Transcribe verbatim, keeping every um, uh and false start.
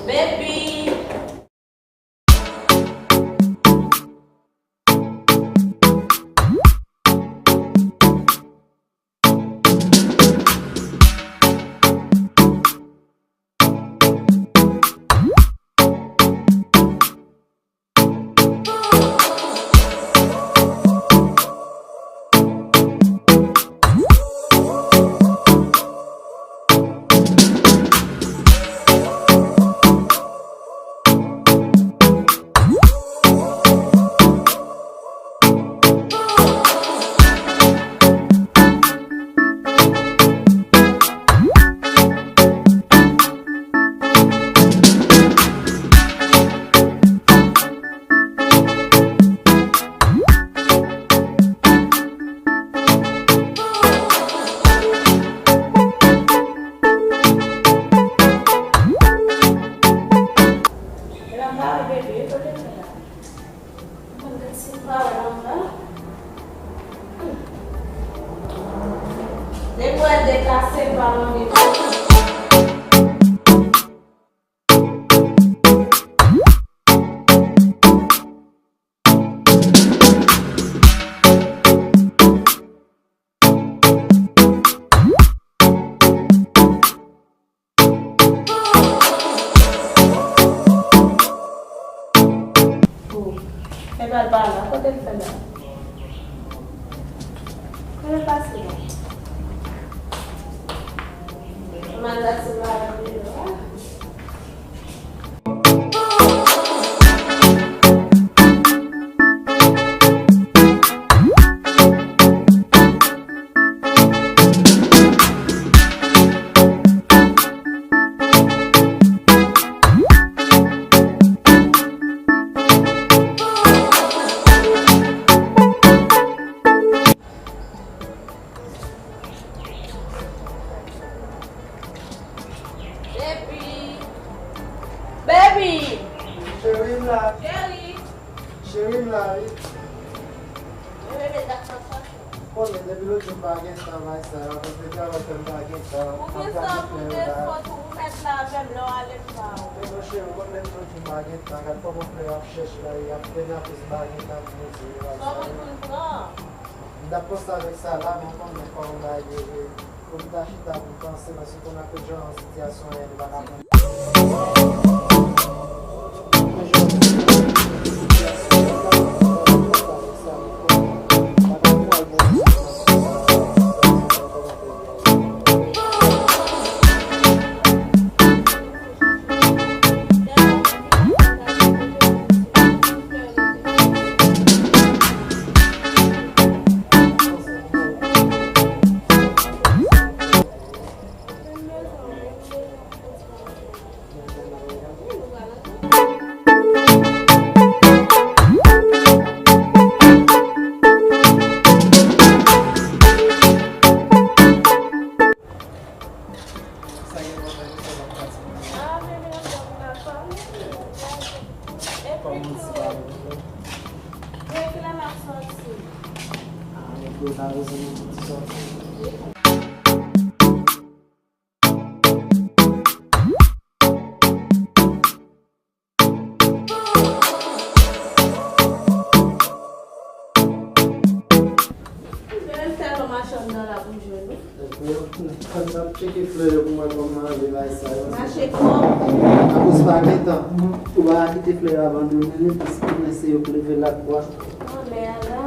Baby! Medam, pa wè bebe, kote l fè la? Mwen gad si m pa wè l anba. Depi w wè l deplase, m pa mande. Fè bal pa la, kote l fè la? Kote l pase la? Manda se maravilha. Baby! Baby! Cheri m la. Cheri! Cheri m la, wi. Bebe, dat sa sòti. Konnen depi lòt jou m pa gen tan bay sa, akoz de travay fè m pa gen tan. Pou ki sa pou defo tou, ou mèt la avè m, lè w ale m pa wè. Men non cheri, ou konn depi lòt jou m pa gen tan, gad kòman flè yo ap chèche la, y ap trennen anplis m pa gen tan pou mezire bay sa. Kòman pou l pran? M t ap panse avèk sa la, men w konnen kòman bagay yo ye. Pou m ta chita pou m panse, paske kounye a ke jan sitiyasyon an ye, nou pa ka konn. Menm tèlman mache anndan la pou jwenn ou. Epi, m ap tcheke flè yo pou m wè kòman yo ranje bagay sa yo. Mache kò. Akoz pa gen tan. Ou pa ka kite flè yo abandone, paske konnen se yo k leve lakwa. Anmè a la.